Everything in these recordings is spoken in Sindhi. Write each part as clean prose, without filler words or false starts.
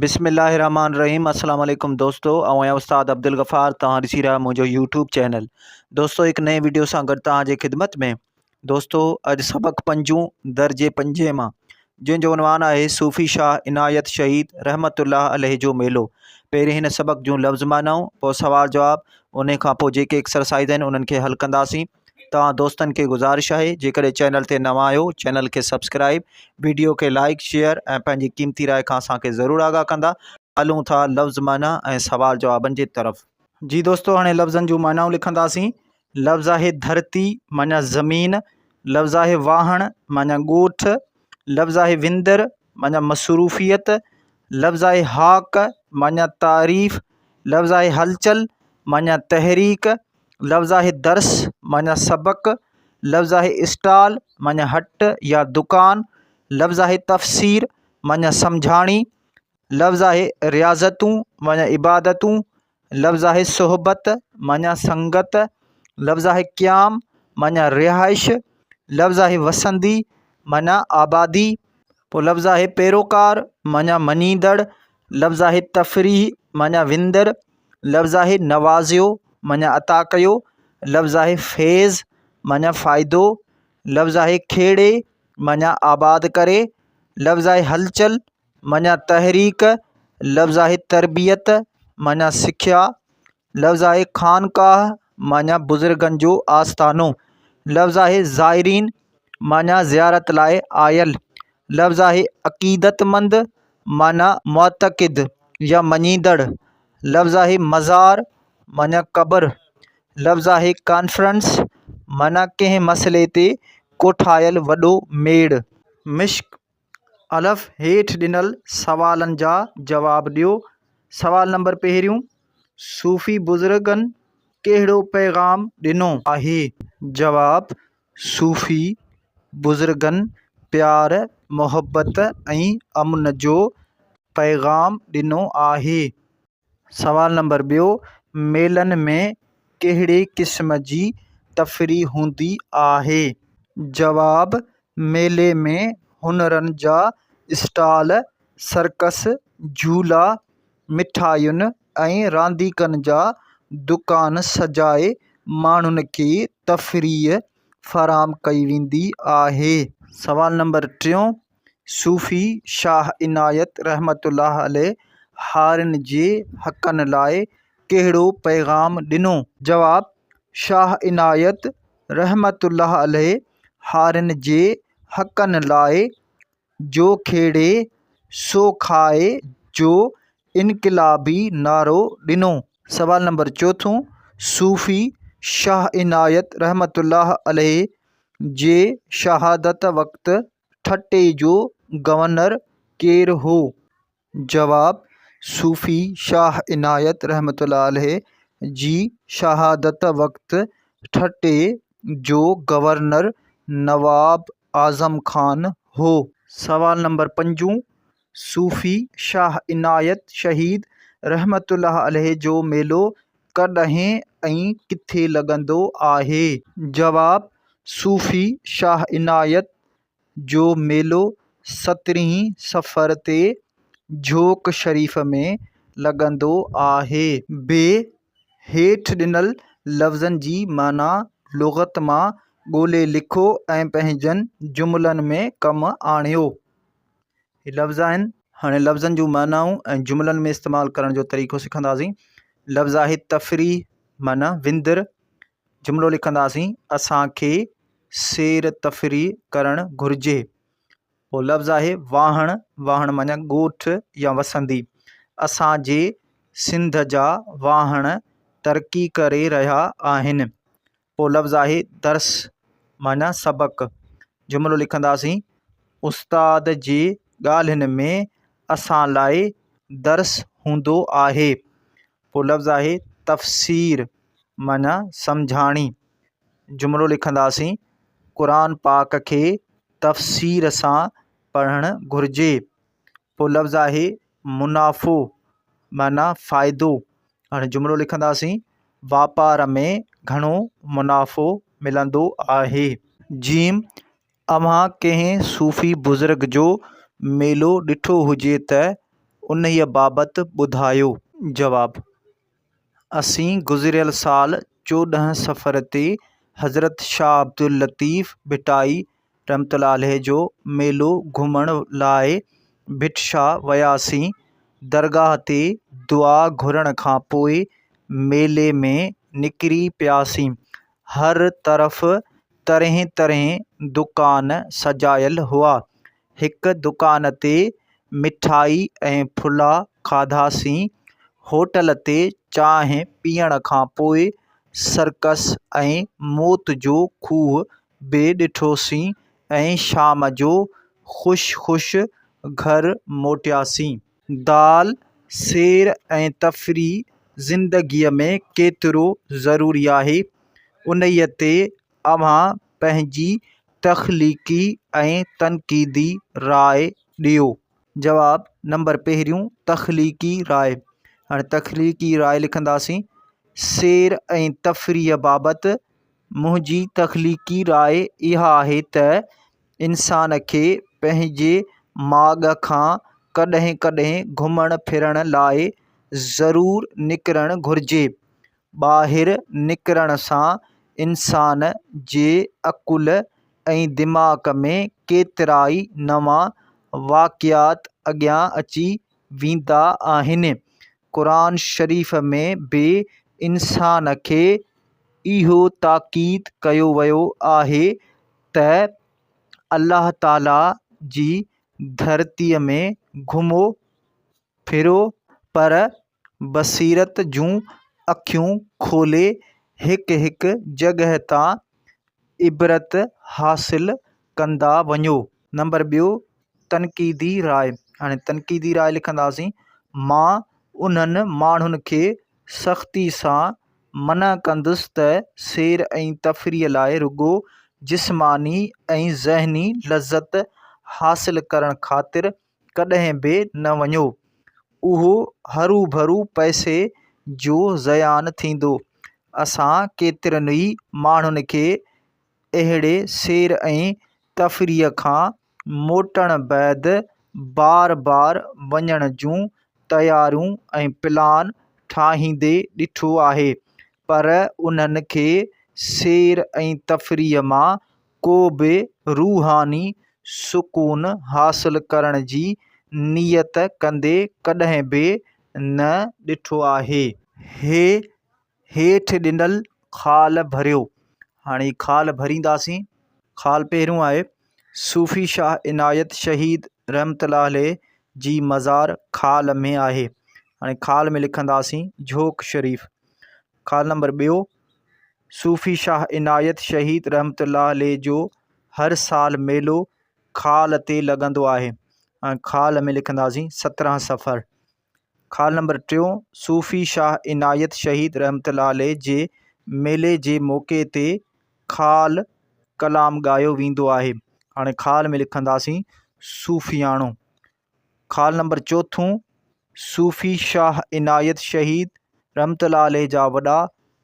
بسم الله الرحمن الرحيم السلام عليڪم دوستو آئون آهيان استاد عبدالغفار توهان ڏسي رهيا منهنجو يوٽيوب چينل دوستو هڪ نئين ويڊيو سان گڏ توهان جي خدمت ۾ دوستو اڄ سبق پنجون درجي پنجين مان جنهن جو عنوان آهي صوفي شاهه عنايت شهيد رحمت الله عليه جو ميلو پهرين هن سبق جون لفظ معنائون پوء سوال جواب ان کان پوء جيڪي ايڪسرسائز آهن انهن کي حل ڪنداسين توهان دوستن کي گذارش آهي جيڪڏهن چينل تي نوان آهيو چينل کي سبسڪرائب ويڊيو کي لائڪ شيئر ۽ پنهنجي قيمتي راء کان اسان کي ضرور آگاهه ڪندا هلون ٿا لفظ معنيٰ ۽ سوال جوابن جي طرف. جي دوستو هاڻي لفظن جون معنائون لکنداسين لفظ آهي ڌرتي معنيٰ زمين لفظ آهي واهڻ معنيٰ ڳوٺ لفظ آهي وندر معنيٰ مصروفيت لفظ آهي هاڪ معنيٰ تعريف لفظ آهي هلچل معنيٰ تحريڪ لفظ آهي درس معنيٰ سبق، لفظ آهي اسٽال معنيٰ هٽ يا دڪان، لفظ آهي تفسير معنيٰ سمجهاڻي، لفظ آهي رياضتون معنيٰ عبادتون، لفظ آهي صحبت معنيٰ سنگت، لفظ آهي قيام معنيٰ رهائش، لفظ آهي وسندي معنيٰ آبادي، پوء لفظ آهي پيروڪار معنيٰ مڃيندڙ، لفظ آهي تفريح معنيٰ وندر، لفظ آهي نوازيو معنيٰ عطا ڪيو، لفظ آهي فيض معنيٰ فائدو، لفظ آهي کيڙي معنيٰ آباد ڪري، لفظ آهي هلچل معنيٰ تحريڪ، لفظ آهي تربيت معنيٰ سکيا، لفظ آهي خانقاهه معنيٰ بزرگن جو آستانو، لفظ آهي زائرين معنيٰ زيارت لاء آيل، لفظ آهي عقيدتمند معنيٰ معتقد يا مڃيندڙ، لفظ آهي مزار معنيٰ قبر، لفظ آهي ڪانفرنس معنيٰ ڪنهن مسئلي تي ڪوٺايل وڏو ميڙ. مشق، الف، هيٺ ڏنل سوالن جا جواب ڏيو. سوال نمبر پهريون، صوفي بزرگن ڪهڙو پيغام ڏنو آهي؟ جواب، صوفي بزرگن پيار، محبت ۽ امن جو پيغام ڏنو آهي. سوال نمبر ٻيو، ميلن ۾ ڪهڙي قسم جي تفريح هوندي آهي؟ جواب، ميلي ۾ هنرن جا اسٽال، سرڪس، جهولا، مٺاين ۽ رانديڪن جا دڪان سجائي ماڻهن کي تفريح فراهم ڪئي ويندي آهي. سوال نمبر ٽيون، صوفي شاهه عنايت رحمة الله عليه هارين جي حقن لاء ڪهڙو پيغام ڏنو؟ جواب، شاهه عنايت رحمة الله عليه هارين جي حقن لاء جو کيڙي سو کائي جو انقلابي نعرو ڏنو. سوال نمبر چوٿون، صوفي شاهه عنايت رحمة الله عليه جي شهادت وقت ٺٽي جو گورنر ڪير هو؟ جواب، صوفي شاهه عنايت رحمة الله عليه جي شهادت وقت ٺٽي جو گورنر نواب اعظم خان هو. سوال نمبر پنجون، صوفي شاهه عنايت شهيد رحمة الله عليه جو ميلو ڪڏهن ۽ ڪٿي لڳندو آهي؟ جواب، صوفي شاهه عنايت جو ميلو سترهين صفر تي جھوڪ شريف ۾ لڳندو آهي. بي، هيٺ ڏنل لفظن جي معنيٰ لغت مان ڳولي لکو ۽ پنهنجن جملن ۾ ڪم آڻيو. هي لفظ آهن. هاڻي لفظن جون معنائون ۽ جملن ۾ استعمال ڪرڻ جو طريقو سکنداسين. لفظ آهي تفريح معنيٰ وندر. جملو لکنداسين، اسان کي سير تفريح ڪرڻ گهرجي. پوء لفظ آهي واهڻ، واهڻ معنيٰ ڳوٺ يا وسندي. اسان جي سنڌ جا واهڻ ترقي ڪري رهيا آهن. پوء لفظ آهي درس معنيٰ سبق. جملو لکنداسين، استاد جي ڳالهين ۾ اسان لاء درس هوندو آهي. پوء لفظ آهي تفسير معنيٰ سمجهاڻي. جملو لکنداسين، قرآن پاڪ کي تفسير سان پڙهڻ گهرجي. پوء لفظ آهي منافعو معنيٰ فائدو. هاڻي جملو لکنداسين، واپار ۾ گهڻو منافعو ملندو آهي. جيم، اوهان ڪنهن صوفي بزرگ جو ميلو ڏٺو هجي ته انهيء بابت ٻڌايو. جواب، اسين گذريل سال 14 صفر تي حضرت شاهه عبداللطيف ڀٽائي رحمة الله عليه جو ميلو گهمڻ لاء ڀٽ شاهه وياسين. درگاهه تي دعا گهرڻ کان پوء ميلي ۾ نڪري پياسين. هر طرف طرحين طرحين دڪان سجايل هئا. هڪ دڪان تي مٺائي ۽ ڦلا کاڌاسين. هوٽل تي چانهه پيئڻ کان پوء سرڪس ۽ موت جو کوهه به ڏٺوسين ۽ شام جو خوش خوش گهر موٽياسين. دال، سير ۽ تفريح زندگيء ۾ ڪيترو ضروري آهي، انهيء تي اوهان پنهنجي تخليقي ۽ تنقيدي راء ڏيو. جواب، نمبر پهريون، تخليقي راء. هاڻي تخليقي راء لکنداسين. سير ۽ تفريح بابت منهنجي تخليقي راء اها آهي ته انسان کي پنهنجي ماڳ کان ڪڏهن ڪڏهن گهمڻ ڦرڻ لاء ضرور نڪرڻ گهرجي. ٻاهر نڪرڻ سان انسان جي عقل ۽ دماغ ۾ ڪيترائي نوان واقعات اڳيان اچي ويندا آهن. قرآن شريف ۾ به انسان کي اهو تاڪيد ڪيو ويو آهي ته الله تعاليٰ جي ڌرتيء ۾ گهمو ڦرو پر بصيرت جون اکيون کولي هڪ هڪ جڳهه تان عبرت حاصل ڪندا وڃو. نمبر ٻيو تنقيدي راء، هاڻي تنقيدي راء لکنداسين، مان انهن ماڻهن کي سختي سان منع ڪندس ته سير ۽ تفريح لاء رڳو جسماني ۽ ذهني لذت حاصل ڪرڻ خاطر ڪڏهن به نه وڃو. اهو هروڀرو پئسي جو زيان ٿيندو. اسان ڪيترن ئي ماڻهن کي اهڙي سير ۽ تفريح کان موٽڻ بعد بار بار وڃڻ جون تياريون ۽ پلان ٺاهيندي ڏٺو آهي پر انهن کي سير ۽ تفريح مان ڪو به روحاني سڪون حاصل ڪرڻ جي نيت ڪندي ڪڏهن به نه ڏٺو آهي. هي هيٺ ڏنل خال ڀريو. هاڻي خال ڀرينداسين. خال پهريون آهي، صوفي شاهه عنايت شهيد رحمت الله عليه جي مزار خال ۾ آهي. هاڻي خال ۾ لکنداسين جهوڪ شريف. خال نمبر ٻيو، صوفي شاهه عنايت شهيد رحمت الله عليه جو هر سال ميلو خال تي لڳندو آهي. هاڻي خال ۾ لکنداسين 17 صفر. خال نمبر ٽيون، صوفي شاهه عنايت شهيد رحمة الله عليه جي ميلي جي موقعي تي خال ڪلام ڳايو ويندو آهي. هاڻي خال ۾ لکنداسين صوفياڻو. خال نمبر چوٿون، صوفي شاهه عنايت شهيد رحمة الله عليه جا وڏا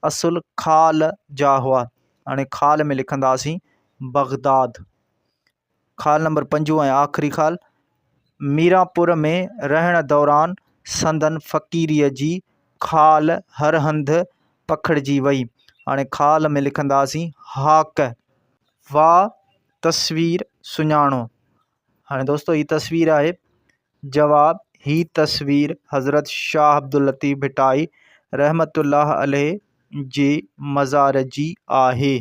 اصل خال جا هئا. هاڻي خال ۾ لکنداسين بغداد. خال نمبر پنجون ۽ آخري خال، ميرانپور ۾ رهڻ دوران سندن فقيريء جي خال هر هنڌ پکڙجي وئي. هاڻي خال ۾ لکنداسين هاڪ. وا تصوير سڃاڻو. هاڻي دوستو هي تصوير آهي. جواب، هي تصوير حضرت شاهه عبداللطيف ڀٽائي رحمة الله عليه جي مزار جي آهي.